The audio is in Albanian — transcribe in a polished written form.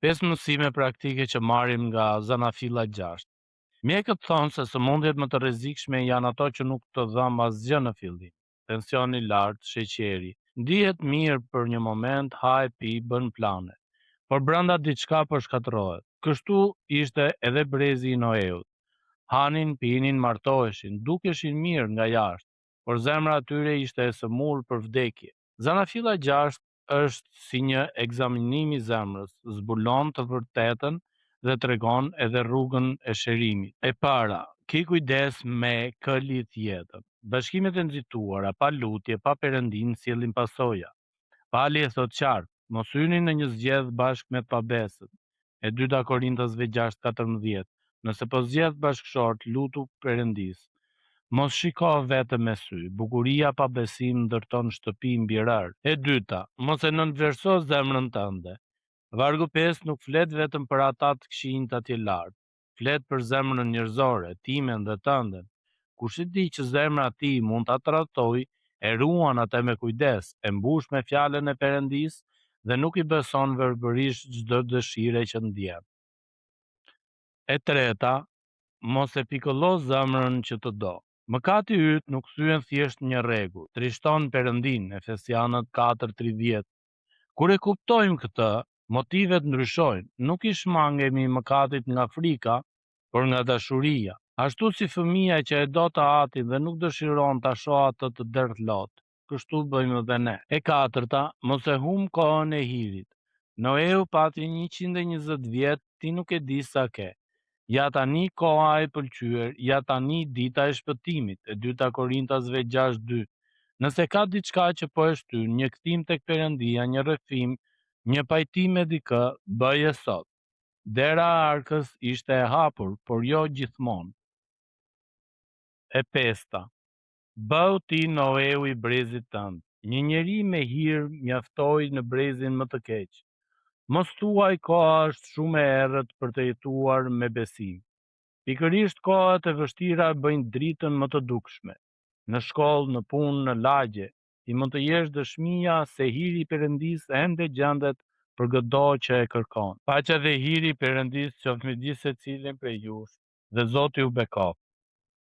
Pesë mësime praktike që marrim nga Zanafilla 6. Mjekët thonë se sëmundjet më të rrezikshme janë ato që nuk të dhemb asgjë në fillim. Tensioni i lartë, sheqeri. Ndihet mirë për një moment, ha e pi, bën plane. Por brenda diçka po shkatërrohet. Kështu ishte edhe brezi i Noeut. Hanin, pinin, martoheshin, dukeshin mirë nga jashtë, por zemra e tyre ishte e sëmurë për vdekje. Zanafilla 6 është si një ekzaminim i zemrës, zbulon të vërtetën dhe tregon edhe rrugën e shërimit. E para, ki kujdes me kë lidh jetën. Bashkimet e nxituara, pa lutje, pa Perëndinë sjellin pasoja. Pali e thotë qartë, mos hyni në një zgjedhë bashkë me të pabesët. E dyta Korintasve 6:14. Nëse po zgjedh bashkëshort, lutu Perëndisë. Mos shiko vetëm me sy, bukuria pa besim ndërton shtëpi mbi rërë. E dyta, mos e nënvlerëso zemrën tënde. Vargu 5 nuk flet vetëm për ata të këqinjtë atje lart. Flet për zemrën njerëzore, timen dhe tënden. Kush e di që zemra e tij mund ta tradhtojë, e ruan atë me kujdes, e mbush me fjalën e Perëndisë dhe nuk i beson verbërisht çdo dëshire që ndjen. E treta, mos e pikëllo zemrën që të do. Mëkati yt nuk thyen thjesht një rregull, trishton Perëndinë, Efesianët 4:30. Kur e kuptojmë këtë, motivet ndryshojnë, nuk i shmangemi mëkatit nga frika, por nga dashuria. Ashtu si fëmija që e do të atin dhe nuk dëshiron ta shohë atë të derdh lot, kështu bëjmë edhe ne. E katërta, mos e humb kohën e hirit. Noeu pati 120 vjet, ti nuk e di sa ke. Ja tani koha e pëlqyer, ja tani dita e shpëtimit, e dyta Korintasve 6:2. Nëse ka diçka që po e shtyn, një kthim tek Perëndia, një rrëfim, një pajtim me dikë, bëje sot. Dera e arkës ishte e hapur, por jo gjithmonë. E pesta, bëhu ti Noeu i brezit tënd. Një njeri me hir mjaftoi në brezin më të keq. Mos thuaj koha është shumë e errët për të jetuar me besim. Pikërisht kohët e vështira bëjnë dritën më të dukshme. Në shkollë, në punë, në lagje, ti mund të jesh dëshmia se hiri i Perëndisë ende gjendet për këdo që e kërkon. Paqja dhe hiri i Perëndisë qoftë me gjithë secilin prej jush dhe Zoti ju bekoftë.